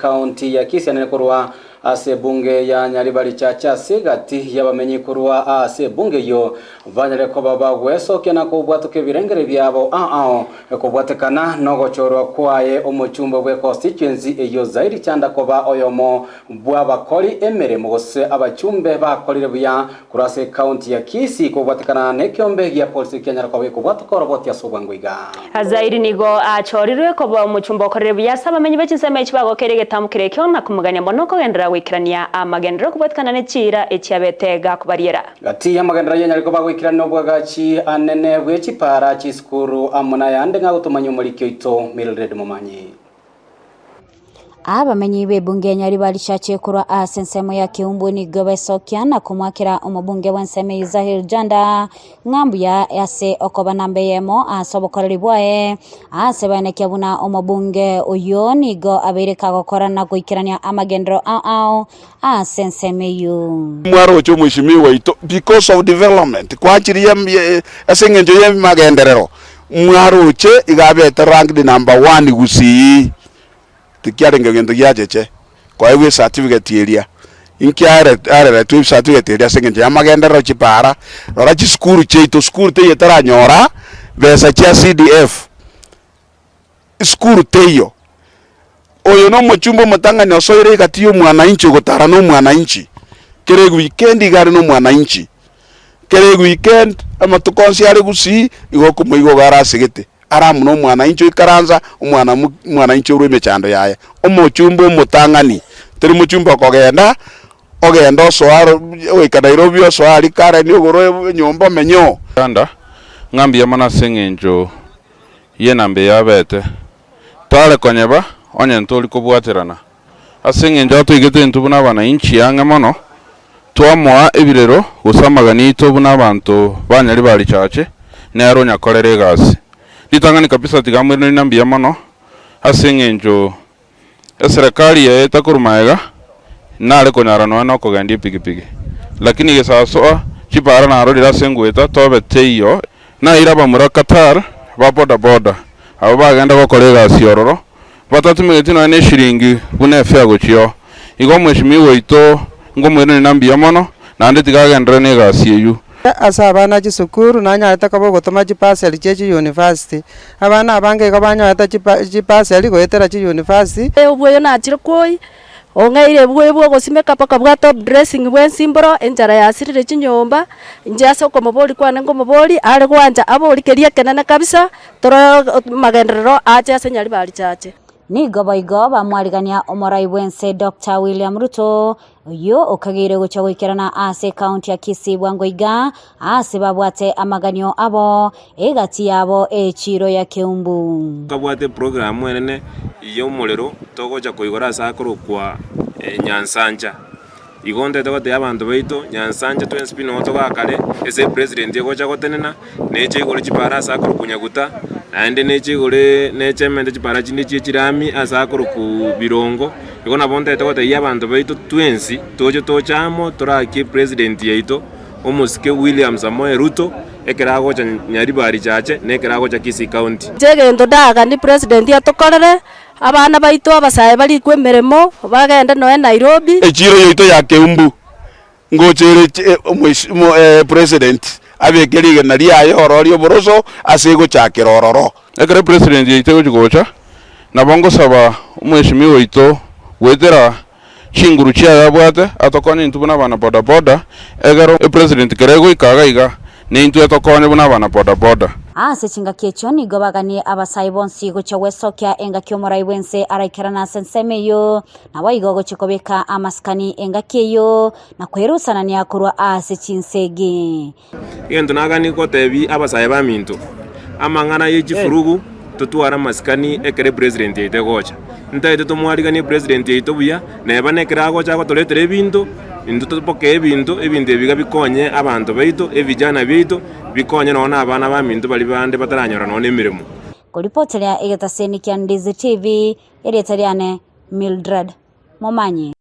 ekaunti ya Kisii anene korwa ase ebunge ya Nyaribari Chache ase egati y'abamenyi korwa ase ebunge eyio banyare koba bagwesokia na kobwatoka ebirengere biabo ao ao kobwatekana nogochorwa kwaye omochumbe bwe constituency eyio Zaidi Chanda koba oyomo bw'abakori emeremo gose abachumbe bakorire buya Korwa ase ekaunti ya Kisii kobwatekana nekeombe gia polisi kianyara koba gekobwatoka oroboti ase obwango iga. Hazaeli nigo achorirwe koba omochumba okorire buya ase abamenyi be chinsemo echi bagokeire egetambo keria ekio na komogania mono kogenderera goikerania amagenderero kobwatekana ne chiira echiabete gakobariera. Gati y'amagenderero ayio anyare koba agoikerania nobwagachi anene bwe chipaara, chisukuru amo nayande ng'a gotomanyia omoriki oito Mildred Momanyi. Abamenyi b'ebunge ya Nyaribari Chache korwa ase ensemo ya Keumbu nigo besokia na komoakera omobunge bw'ensemo eyio Zahir Janda ng'a mbuya ase okoba namba eyemo ase obokoreri bwaye ase baenekia buna omobunge oyio nigo abeire kagokora na goikerania amagenderero ao ao ase ensemo eyio. Mwaroche omweshimiwa oito because of development kwachiria ase eng'encho y'amagenderero Mwaroche iga abete ranked number one gusii, tikiarenge gento giacheche koegwa ecertificate eria. Inki are areretwe ecertificate eria ase eng'encho y'amagenderero chipara, rora chisukuru chiaito, sukuru teiyo etaranyora besa chia CDF, esukuru teiyo. Oyo nomochumba omotang'ani osoire egati y'omwananchi ogotara nomwananchi, kera eweekend iga are nomwananchi. Kera eweekend, amatuko onsi are gusii, igo okomoigwa igo are asegete, are amo nomwananchi oikaransa, omwana mo omwananchi orwa emechando yaye. Omochumba omotang'ani, tari mochumba okogenda, ogende osoe aro goika Nairobi osoe aria Karen ogore enyomba omenye oo. Uganda, ng'a mbuya mono ase eng'encho y'enamba eye abete. Tare konyeba onye ntori kobwaterana. Ase engencho atoigete intwe buna abanainchi ang'e mono, twamoa ebirero gose amagani aito buna abanto ba Nyaribari Chache, nere onyakorera egasi. Ritang'ani kabisa tiga amoiranerie na mbuya mono ase engencho eserekari yaye etakorwa magega nare konyara nonya nokogendia epigipigi. Lakini gesasoa chipara narorire ase ngoeta tobe teiyo naire abamura Qatar ba boda boda abwo bagenda gokora egasi ororo Batatumegeti nonya neshiringi buna efea gochia oo. Igo omweshimiwa oito nkomoiraneria na mbuya mono, naende tiga agenderere negasi eyio. Ase abana chisukuru nanyarete koba ogotoma chipaseri chie chiuniversity. Abana abange igo banyorete chipa chipaseri goetera chiuniversity. Obwoyo nachire kwoyia, ong'eire obwoyo bwa ogosimeka mpaka bwa top dressing bwa ensimboro, enchara yasirire chinyomba, inche ase okomoboria kwane nkomoboria, are gwancha abori keria ekenene kabisa, Tore magenderero aache ase Nyaribari Chache. Nigo boigo bamwarigania omorai bw'ense Doctor William Ruto, oyio okageire gochia goikerana ase ekaunti ya Kisii bwango iga ase babwate amaganio abo egati yabo echiiro ya Keumbu. Nkabwate eprogramu enene y'omorero togocha koigora ase akorokwa Nyansancha. Igo ntete gotebia abanto baito, Nyansancha twensi pi noo togakare, ase epresident egocha gotenena, neche igoro chipara ase akorokwa Nyaguta, naende neche igoro neche emente chipara chinde chie chirami ase akorokwa Birongo. Igo nabo ntete gotebia abanto baito twensi, toche toche amo torakie epresident yaito, omosike William Samoei Ruto, ekero agocha Nyaribari Chache, na ekero agocha Kisii County. Inche egento ndaganie president atokorere, Abana baito abasae barikwe emeremo, bagende nonya Nairobi. Echiro yaito ya Keumbu ngocha ere president abeke rigena riaye ororo ri'oboroso ase egochakera ororo. Ekero epresident yaito egochi gocha, nabo ngosaba omweshimiwa oito goetera chinguru chiaye abwate atokonye intwe buna abana boda boda, egere epresident kere egoika iga iga, nintwe etokonye buna abana boda boda. Ase chingaki echio nigo baganie abasae bonsi gochia gwesokia engaki omorai bw'ense araikerane ase ensemo eyio, naboigo gochia kobeka amasikani engaki eyio, na kwerusanania korwa ase chinsegi. Egento naganie gotebia abasae baminto, amang'ana ye chifurugu totware amasikani ekero epresident yaito egocha. Ntaete tomwariganie epresident yaito buya, neba nekero agocha agotoretera ebinto, intwe topokee ebinto, ebinto ebi iga bikonye abanto baito, ebijana biaito, bikonye nonya na abana baminto baria bande bataranyora nonya na emeremo. Koripoteria egetaseni kia Ndizi TV, erieta riane Mildred Momanyi.